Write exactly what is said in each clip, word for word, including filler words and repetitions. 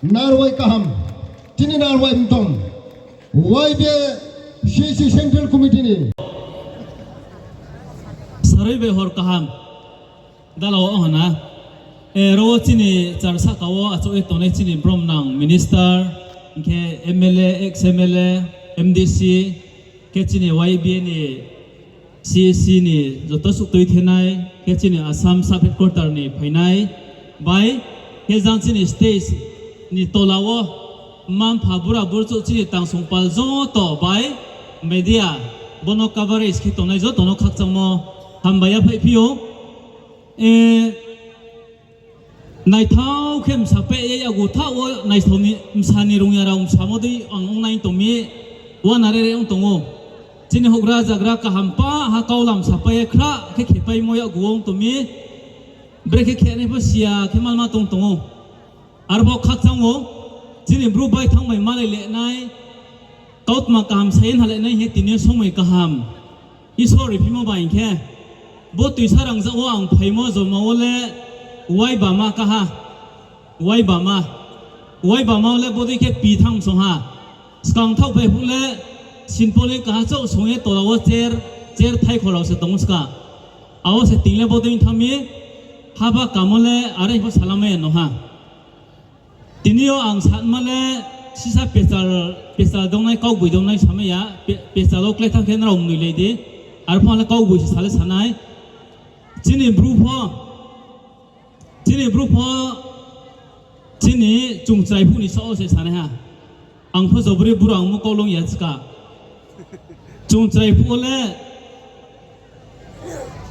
Narwai kaham, chini narwai mtong, Y B A C C Central Committee ni sarui bai hor kaham. Dala wo ong ha na. Ro wo chini char sahka wo achouh ye tongnai chini bromnang minister, hing khe M L A, ex M L A, M D C, khe chini Y B A ni C C ni joto suh tuithenai, khe chini Assam sub headquarter ni phainai, bai khe jang chini state ni tola wo mma-mpha bura burchouh chini tangsong pal joto bai media bo no coverage khe tongnai joto no khakchangmo hambai ya phaiphi ou. Naithao khe msa peh ye yakgu thaoh wo naithao ni msa ni rungya rao msamo dei ang ongnai tong mi, uana rere ong tong ou. Chini houhgra zagra kaham pa ha kau lam sapai ye khrah khe khepaimo yakgu ong tong mi, brekhe khenai pho siya khe malma tong tong ou. Arpho khakchang ou, chini Bru baithang bai malai le nai, kautma kaham sa ye nhalai nai hing ye tini somoi kaham Isor riphimo bai hing khe, bo tuisa rangzag wo ang phaimo joma wo le uaibama kaha, uaibama, uaibama wo le bodei khe pi thanng song ha. Skang thaohphai phuh le sinpol ni kaha chouh song ye tola wo chair, chair thaikho rao se tong ou ska. Abo se ting le bodei thanng mi, haba kamo le are pho salamai ya no ha. Tini yo ang sanma le sisa pechal, pechal dongnai, kaugboing dongnai samai ya, pe-, pechal wo klái thanng khe nrao mnoilai di, arphuh le kaugboing se sa le sa nai. Chini Bru pho, chini Bru pho, chini chungchrai phuh ni saoh wo se sanai ha. Ang pho jobri bura ongmo kaulong ya ska. Chungchrai phuh wo le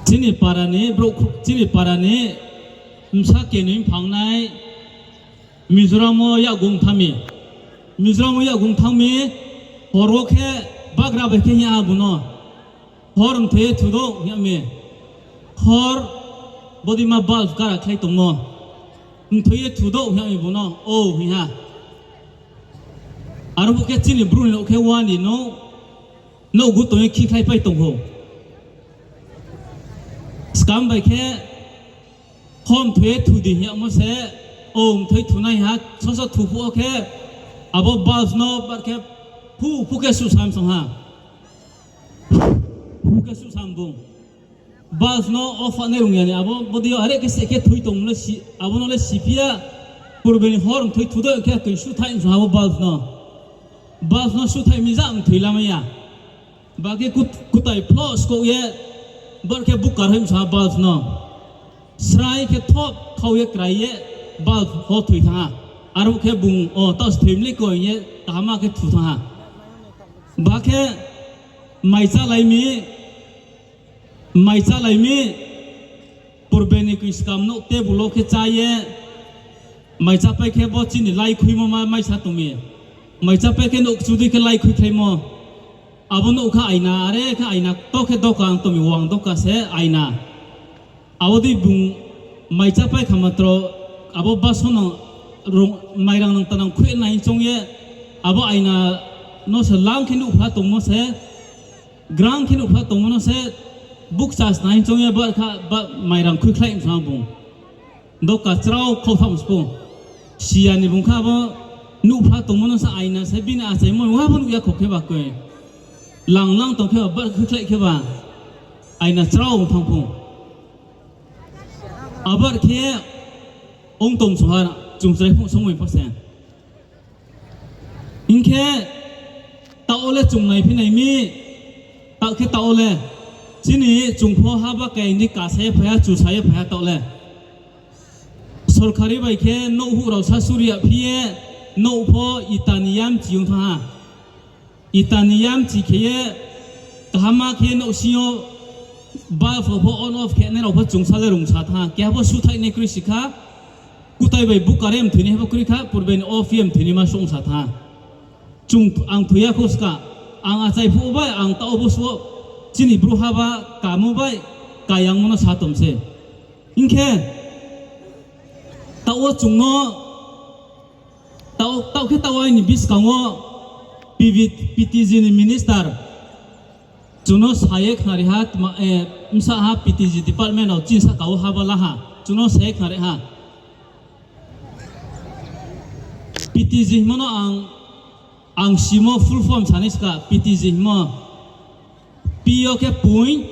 chini para ni brouh, chini para ni bsa kenoi mphangnai Mizoram wo yakgung thanng mi. Mizoram wo yakgung thanng mi, hor wo khe bagra bai khe hing ya ha bung no. Hor mthoi ye thu dou hing ya mi. Hor bodeima bulb kara khlai tongmo. Mthoi ye thu dou hing ya mi bung no. O hing ha. Aro bo khe chini Bru ni nouh khe wani nouh, nouhgu tong ye khikhlaipai tong ou. Skam bai khe, hor mthoi ye thu di hing yagmo se, o mthoi thunai ha, soso thu phuh wo khe, abo bulb no bar khe, phu phu khe suhsam song ha. Phu khe suhsam bung. Bulb no off nai rung ya ni, abo bodei yo are khe se khe thoi tongmo le si, abo no le siphi ya, purbe ni hor mthoi thu dou khe koi suhthaih song ha abo bulb no. Bulb no suhthaih mi ja mthoi lamai ya. Ba khe kut-, kutai phloh skouh ye, bar khe bukar hoih msa bulb no. Srai khe thop khau ye krai ye, bulb ho thoi thanng ha. Aro khe bung, o, taoh se thoi mlei koi ye, kaham khe thu thanng ha. Ba khe mai chálai mi, mai chálai mi, purbe ni koi skam nouh table wo khe chá ye, mai chápai khe bo chini láikhuimo ma maisa tong mi. Mai chápai khe nouh kchu dei khe láikhuikhlaimo. Abo nouh kha aina, are khe aina to khe doka ang tong mi, wang doka se aina. Abo dei bung mai chápai kha matro, abo baso no rung-, mairang nang tanang khuih nai choung ye, abo aina no se lang khe nuhphla tongmo se, grang khe nuhphla tongmo no se, bukcha snai choung ye ba kha, ba mairang khuikhlai msa bung. Doka chrao khau tham spo. Siya ni bung kha abo nuhphla tongmo no se aina se bini achaimo wa bo nuh ya kho khe ba koi. Lang lang tong khe ba, bar khuikhlai khe ba. Aina chrao ong thanng pho. Abar khe ong tong song ha, chungchrai phuh songmoi pho se. Hing khe, taoh wo le chung naiphi nai mi, taoh khe taoh wo le, chini chung pho haba kaya ni kasa ye phai ha, chusa ye phai ha taoh le. Sorkari bai khe nouh huh rao sasuri ya phi ye, nouh pho ita ni yamchi ong thanng ha. Ita ni yamchi khe ye, kaham khe ye nouhsing yo bulb pho on off khe nai rao pho chungsa le rungsa thanng ha. Keha pho suhthaih nai kroi si kha, kutai bai bukar ye mthoi nai pho kroi kha, purbe ni off ye mthoi naima songsa thanng ha. Chung, ang thoi ya kho ska, ang achai phuh bai, ang taoh bo suh, chini bru haba kamo bai, kayangmo no sa tom se. Hing khe, taoh wo chung no, taoh, taoh khe taoh aini buskang wo P V, P T G ni minister, chung no sa ye khnari ha, tma, eh, bsa ha P T G department rao chini sahka wo haba la ha, chung no sa ye khnari ha. P T G hingmo no ang, ang simo full form sanai ska, P T G hingmo. P yo khe poi,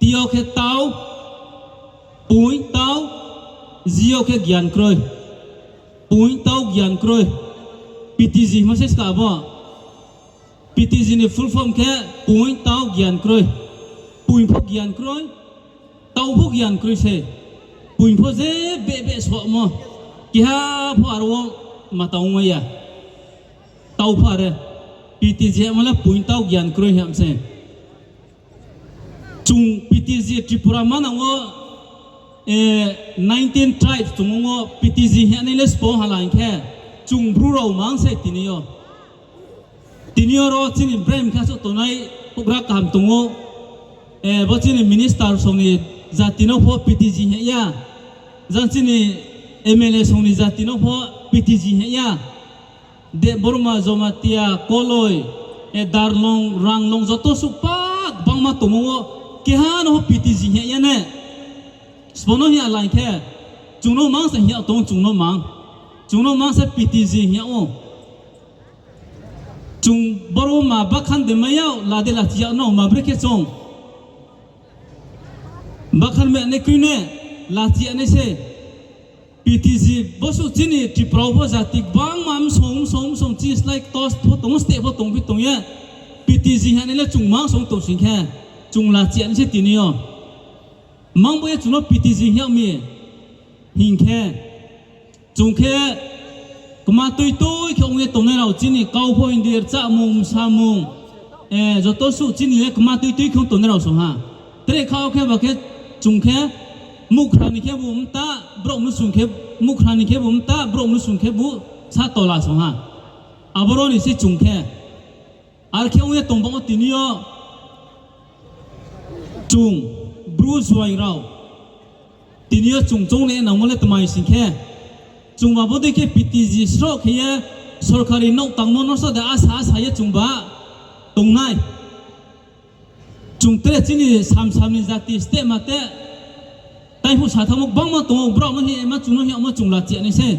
T yo khe tau, poi tau, G yo khe gyan kroi. Poi tau gyan kroi. P T G hingmo se ska abo. P T G ni full form khe poi tau gyan kroi. Poi pho gyan kroi, tau pho gyan kroi se. Poi pho je beh beh somo. Keha pho aro wo ma tang mai ya. Tau pho are. P T G hingmo le poi tau gyan kroi hing se. Chung P T G Tripura manang wo, nineteen tribes tong wo P T G hing nai le sbo hala hing khe, chung Bru rao mang se tini yo. Tini yo ro chini brem khe souh tongnai houhgra kaham tong ou. Bo chini minister song ni jati no pho P T G hing ya. Jang chini M L A song ni jati no pho P T G hing ya. Debbarma, Jamatia, Koloi, Darlong, Ranglong joto suh pa gbangma tongmo wo keha no pho P T G hing ya ne. Sbo no hing ya lai khe, chung no mang se hing ya tong, chung no mang. Chung no mang se P T G hing ya ou. Chung boro ma bakhan de mai ya, la de lachi ya no ma bre khe chung. Bakhan me ne kroi ne, lachi ya nai se. P T G bo suh chini Tripura wo pho jati gbangma msong msong msong chini slái ktos pho tong, steh pho tongphi tong ye. P T G hing nai le chung mang song tong sing khe, chung lachi ya nai se tini yo. Mang bo ye chung no P T G hing ya mi hing khe, chung khe kma tui tui khe ong ye tongnai rao chini kau pho Hindi rchamung, msamung, joto suh chini le kma tui tui khe ong tongnai rao song ha. Tre kha wo khe ba khe chung khe muhkhra ni khebu mta, brouh mnusu khe, muhkhra ni khebu mta, brouh mnusu khebu sa tola song ha. Aboro ni se chung khe. Ar khe ong ye tong ba wo tini yo chung Bru juaing rao. Tini yo chung choung le nangmo le tma sing khe, chung ba bodei khe P T G sroh khe ye sorkari nouh tangmo no sroh de asa asa ye chung ba tongnai. Chung tre chini samsam ni jati steh ma te, taiphuh sa thanngmo gbangma tong ou, brao no hing ye ma chung no hing yagmo chung lachi ya nai se.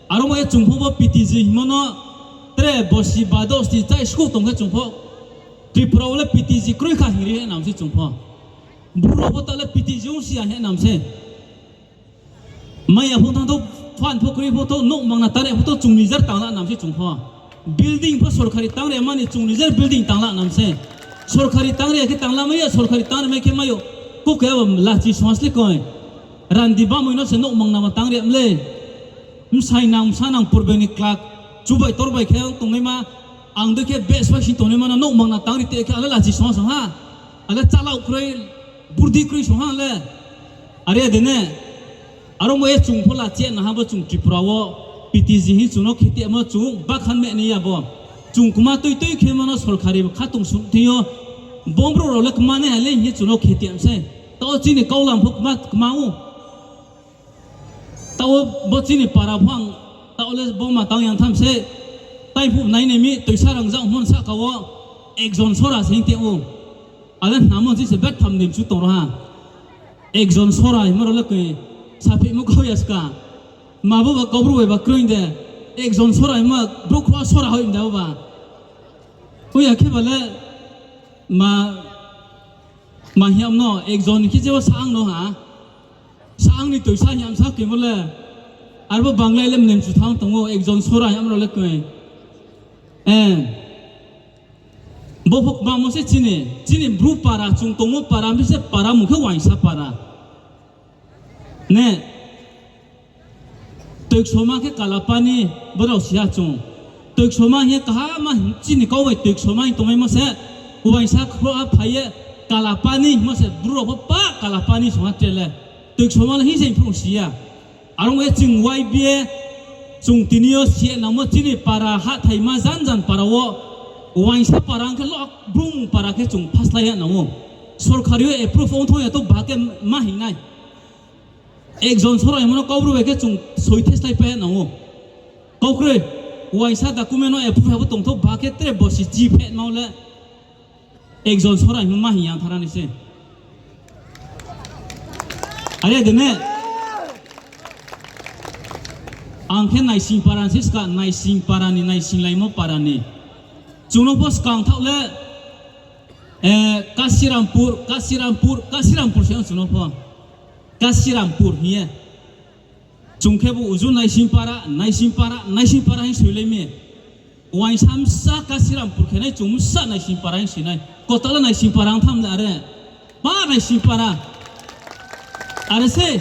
Aro mo ye chung pho bo P T G hingmo no tre bosi badoh sni chai skuh tong khe chung pho Tripura wo le P T G kroi kha hing ri ye nam se chung pho. Bru rao pho ta le P T G ong si ya hing nam se. Mai ya pho thanng thou, phan pho kroi pho thou, nouh mangna tang ri pho thou, chung nijer tang la nam se chung pho. Building pho sorkari tang ri mani chung nijer building tang la nam se. Sorkari tang ri ya khe tang la mai ya, sorkari tang ri mai khe mai ou. Kau khe abo lachi song ha sle koi. Randi bamoi no se nouh mangna ma tang ri mle. Bsai nang, bsa nang, purbe ni kla, chubai torbai khe tongnaima, ang dei khe bes bai sing tongnaima no nouh mangna tang ri te khe ale lachi song ha song ha. Ale chalao kroi, burdi kroi song ha le. Are de ne. Aro mo ye chung pho lachi ya na ha bo chung Tripura wo P T G hing chung no khe te mo chung bakhan me ni ya bo. Chung kma tui tui khe mo no sorkari khatong sung thing yo. Bo brouh rao le kma nai ha le hing ye chung no khe te se. Taoh chini kaulam pho kma, kma ou. Taoh bo chini para pho ang, taoh le bo ma tang yang tham se, taiphuh nai nai mi, toisa rangzag hmo sahka wo, ekjon sora se hing te ou. Ale hnamo chi se betham ni mchu tong ro ha. Ekjon sora hingmo rao le koi, saphimo kau ya ska. Ma bo ba Kaubru bai ba kroi de, ekjon sora hingmo, brouh khroh sora hoi de bo ba. Oi ya khe ba le, ma, ma hing yam no, ekjon khe je bo saang no ha. Saang ni toisa hing yam sa khe bo le. Arbo Bangla le mnem chu thanng tong ou, ekjon sora hing yam rao le koi. Bo pho kma mo se chini, chini Bru para, chung tongmo para, mi se para mung khe uaingsa para. Ne, Toiksoma khe Kalapani, brao si ha chung. Toiksoma hing ye kaham ma chini kau bai Toiksoma hing tongmaimo se, uaingsa khroh ha phai ye Kalapani hingmo se Bru rao pho pa Kalapani song ha tre le. Toiksoma le hing se hing phrung si ya. Are ong ye chung Y B A, chung tini yo si ye nangmo chini para hahthaima jan jan para wo, uaingsa para ong khe lo Bru mung para khe chung phaslái ye nang ou. Sorkari yo approve ong thong ya to ba khe ma hing nai. Ekjon sora hingmo no Kaubru bai khe chung soi theslái pai nang ou. Kau kroi, uaingsa document no approve abo tongthou ba khe tre bosi chi phe nang le. Ekjon sora hingmo ma hing yang thara nai se. Are de ne? Ang khe Naising para ni se ska, Naising para ni, naisinglaimo para ni. Chung no pho skang thaoh le, Kasirampur, Kasirampur, Kasirampur se ong chung no pho. Kasirampur hing ye. Chung khe bo uju Naising para, Naising para, Naising para hing soilai mi. Uaingsa bsa Kasirampur khe nai, chung bsa Naising para hing soi nai. Kotala Naising para ong tham le are. Pa Naising para. Are se.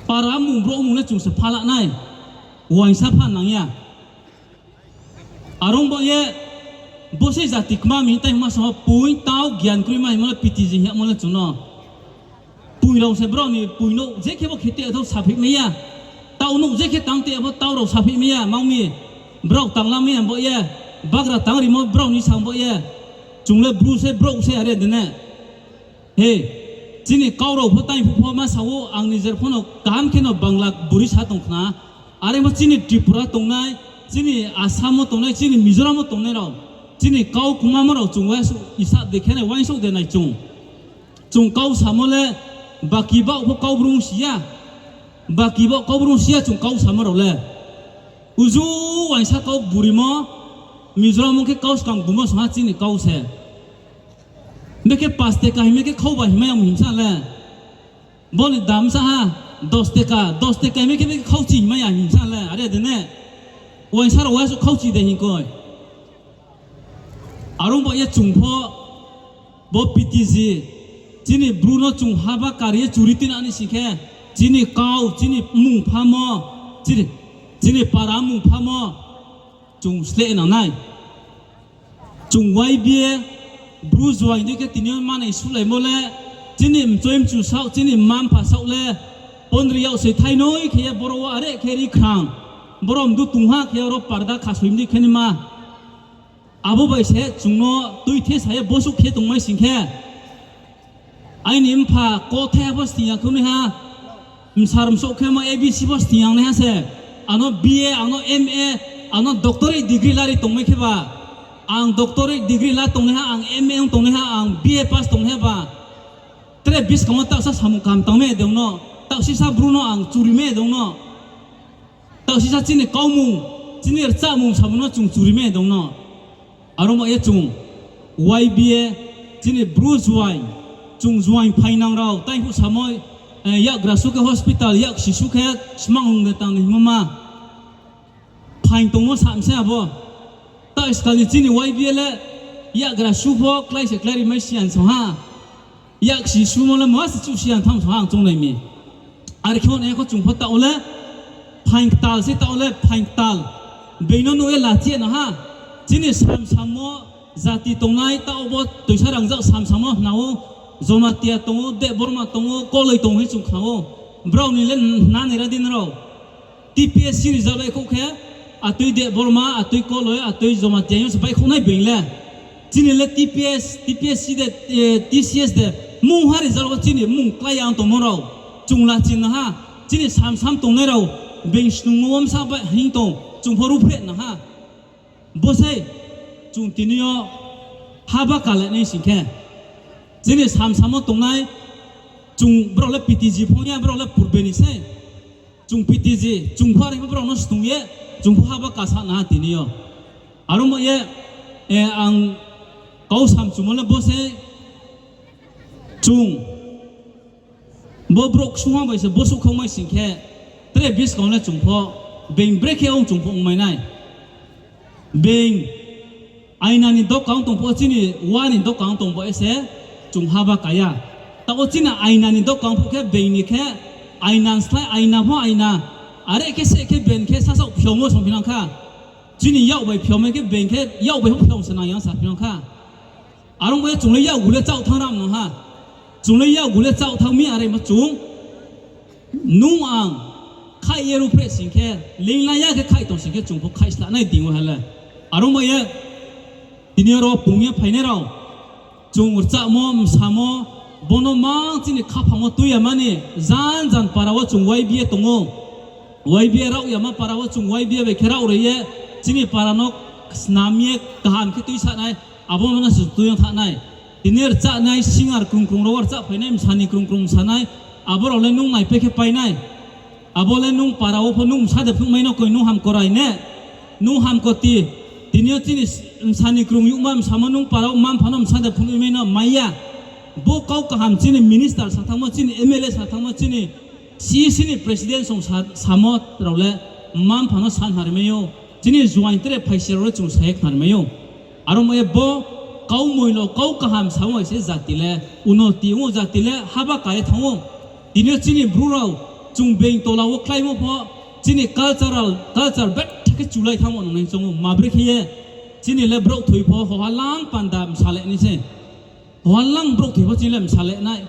Para mung brouh mung le chung se phala nai. Uaingsa pha nang ya. Are ong baoh ye, bo se jati kma mi tang hingma samo poing tau gian kroima hingmo le P T G hing yagmo le chung no. Poi rao se brao ni poi nouh je khe bo khe te thou sapheih mai ya. Tau nouh je khe tang te pho tau rao sapheih mai ya, mang mi. Brao tangla mai ya baoh ye, bagra tang rimo brao ni sang baoh ye. Chung le Bru se, brouh se are de ne. He, chini kau rao pho tang phuh pho ma sa ou, ang nijer pho no kaham khe no Bangla buri sa tong khna. Are pho chini Tripura tongnai, chini Assam wo tongnai, chini Mizoram wo tongnai rao, chini kau kmamo rao chung uaingsouh isa de khe nai, uaingsouh de nai chung. Chung kau samo le, baki baoh pho kau brung si ya. Baki baoh kau brung si ya chung kau samo rao le. Uju uaingsa kau burimo, Mizoram wo khe kau skang bumo song ha chini kau se. Bekhe পাঁচ টাকা hingmai khe khau ba hingmai ya himsa le. Bo ni dam sa ha, দশ টাকা, দশ টাকা hingmai khe bekhe khauchi hingmai ya himsa le, are de ne. Uaingsa rao uaingsouh khauchi de hing koi. Are ong baoh ye chung pho, bo P T G, chini Bru no chung haba kar ye churi tuinang ni sing khe, chini kau, chini mmung phamo, chini, chini para mmung phamo, chung sleh nang nai. Chung Y B A, Bru juaing dei khe tini yo manai sulaimo le, chini mchoi mchu saoh, chini mma mpha saoh le, pondri yag se thainoi khe ye boro wo are khe ri khrang. Boro mdu tong ha khe oro parda khasoi mdi khe ni ma. Abo bai se chung no tuithe sa ye bosuh khe tongmai sing khe. Aini mpha kothai pho sting ya khe naiha, msar msouh khe mo A B C pho sting ya naiha se, ano B A, ano M A, ano doctorate degree lari tongmai khe ba, ang doctorate degree la tongnaiha, ang M A ong tongnaiha, ang B A pass tongnaiha ba, tre buskang wo taohsa samung kaham tangmai de ong no, taohsisa Bru no ang churi mai de ong no. Taohsisa chini kaumung, chini rchahmung samung no chung churi mai de ong no. Are ong baoh ye chung Y B A, chini Bru juaing, chung juaing phainang rao, tang phuh samo, yakgra su khe hospital, yaksi su khe smang ong de tang ni hingmo ma. Phaing tongmo sa mse abo. Taoh skal ni chini Y B A le yakgra su pho klái se klái ri mai siyan song ha. Yaksi sumo le ma se chuh siyan tham song ha ang choungnai mi. Are khe onai kho chung pho taoh le phaing ktal se, taoh le phaing ktal. Being no nuh ye lachi ye no ha. Chini samsamo jati tongnai taoh bo toisa rangzag samsamo hna ou. Jomatia tong ou, Debbarma tong ou, Koloi tong ou hing chung khna ou. Brao ni le hna nai ra di nrao. T P S C result baihkhouh khe, atoi Debbarma, atoi Koloi, atoi Jomatia hing se baihkhouh nai being le. Chini le T P S, T P S C de, T C S de, mungha result wo chini mung klái ya ong tongmo rao, chung lachi na ha, chini samsam tongnai rao, being snung wo bsa bai hing tong, chung pho ruhphreh na ha. Bo sei, chung tini yo haba kala nai sing khe, chini samsamo tongnai, chung brao le P T G phong ya, brao le purbe ni sei. Chung P T G, chung pho are pho brao no stung ye, chung pho haba kasa na ha tini yo. Are ong baoh ye, ang kau samchumo le bo sei, chung bo brouh ksungha bai se bosuh khaumai sing khe, tre buskang le chung pho, being brekhe ong chung pho ongmai nai. Being aina ni doka ong tong pho, chini wa ni doka ong tong pho se chung haba ka ya. Taoh wo chini aina ni doka ong phuh khe being ni khe aina ni slái aina pho aina. Are khe se khe being khe sasaoh phiao wo song phi nang kha. Chini yak bai phiao mai khe being khe yak bai pho phiao se nang ya sa phi nang kha. Are ong baoh ye chung le yakgu le chaoh thanng ram no ha. Chung le yakgu le chaoh thanng mi are ma chung. Nung ang khaih ye ruhphreh sing khe, leingla ya khe khaih tong sing khe chung pho khaih sla nai ding wo ha le. Are ong baoh ye, tini yo ro pung ye phainai rao, chung rchahmo, msamo, bo no mang chini khaphang wo tui ya mani, jan jan para wo chung Y B A tong ou. Y B A raoh yama para wo chung Y B A bai khe raoh ri ye, chini para no snam ye kaham khe tuisa nai, abo no se tui ong tha nai. Tini rchahnai singer krung krung rao rchah phainai, msani krung krung msa nai, abo rao le nung naipai khe pai nai. Abo le nung para wo pho nung bsa de phnuhmai no koi, nung hamkrai ne, nung hamkoti. Tini yo chini bsa ni krung youhma bsamo nung para wo mma-mpha no bsa de phnuhmai no mai ya. Bo kau kaham chini minister sa thanngmo, chini M L A sa thanngmo, chini C E C ni president song sa-, samo rao le mma-mpha no sa khnari mai ou. Chini juaing tre phaisi rao le chung sa ye khnari mai ou. Aro mo ye bo kau moino, kau kaham samo bai se jati le unoti ong ou, jati le haba kari thanng ou. Tini yo chini Bru rao chung being tola wo kláimo pho, chini cultural, culture betha khe chulai thanngmo nung nai choung ou. Mabre khe ye chini le brouh thoi pho hoha lang panda bsa le nai se. Hoha lang brouh thoi pho chini le bsa le nai.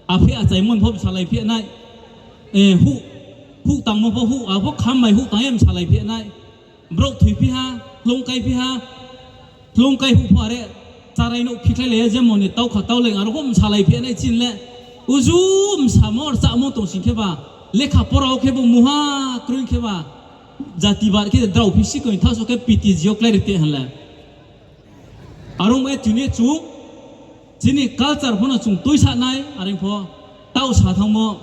Aphi achaimo pho bsalai phi nai. Eh, huh, huh tangmo pho huh, abo kham mai huh tang ye bsalai phi nai. Brouh thoi phi ha, hloung kai phi ha, hloung kai huh pho are, charai nouh phikhlai lai ye je moni taukha tauleng aro pho bsalai phi nai chini le. Uju bsamo rchamo tong sing khe ba, lekha pora wo khe bo muha kroi khe ba, jati bar khe drao phi si koi thaoh so khe P T G yo klái ri te ha le. Aro mo ye tini chung, chini culture pho no chung tuisa nai, are pho taoh sa thanngmo.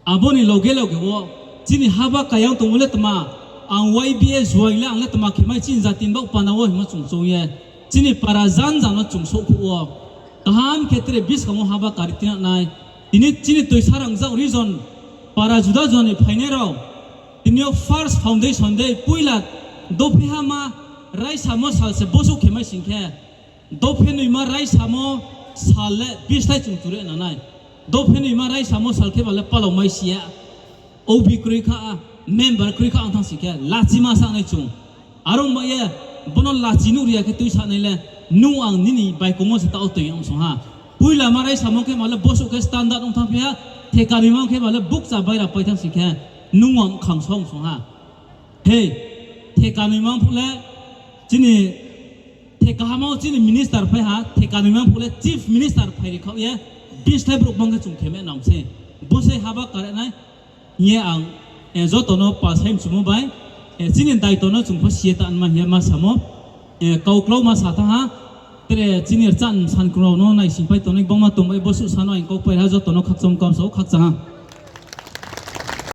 Abo ni loge loge wo, chini haba kayang tongmo le tma, ang Y B A juaing le ang le tma khe mai chini jati ni baoh panda wo hingmo chung choung ye, chini para janja no chung souhkhouh wo. Kaham khe tre buskang wo haba kari tina nai. Tini chini Toisarangzag region, para juda juda ni phainai rao, tini yo first foundation day, poila dopheha ma raisamo sal se bosuh khe mai sing khe, dophe noima raisamo sal le bislái chung ture na nai. Dophe noima raisamo sal khe ba le palao mai si ya. O B kroi kha, member kroi kha ang thanng sing khe, lachima sa nai chung. Aro mo ye, bo no lachi nuh ri ya khe tuisa nai le, nung ang nini baikong wo se taoh toi ong song ha. Poila ma raisamo khe ba le bosuh khe standard ong thanng phi ha, theka noima khe ba le bukcha baira pai thanng sing khe, nung ang khang song song ha. Hei, theka noima phuh le, chini theka hama wo chini minister phai ha, theka noima phuh le chief minister phai ri khaoh ye, bislái brouh bang khe chung khe me nang se. Bo se haba kare nai, hing ye ang, eh, joto no pal sai mchumo bai, eh, chini daito no chung pho si ye ta nma hing ye ma samo, eh, kau klau ma sa thanng ha, tre chini rchah ni san krung rao no naisingpai tongnai gbangma tong bai, bosuh sa no ang kau pai ha, joto no khakchang kamsa ou, khakchang ha.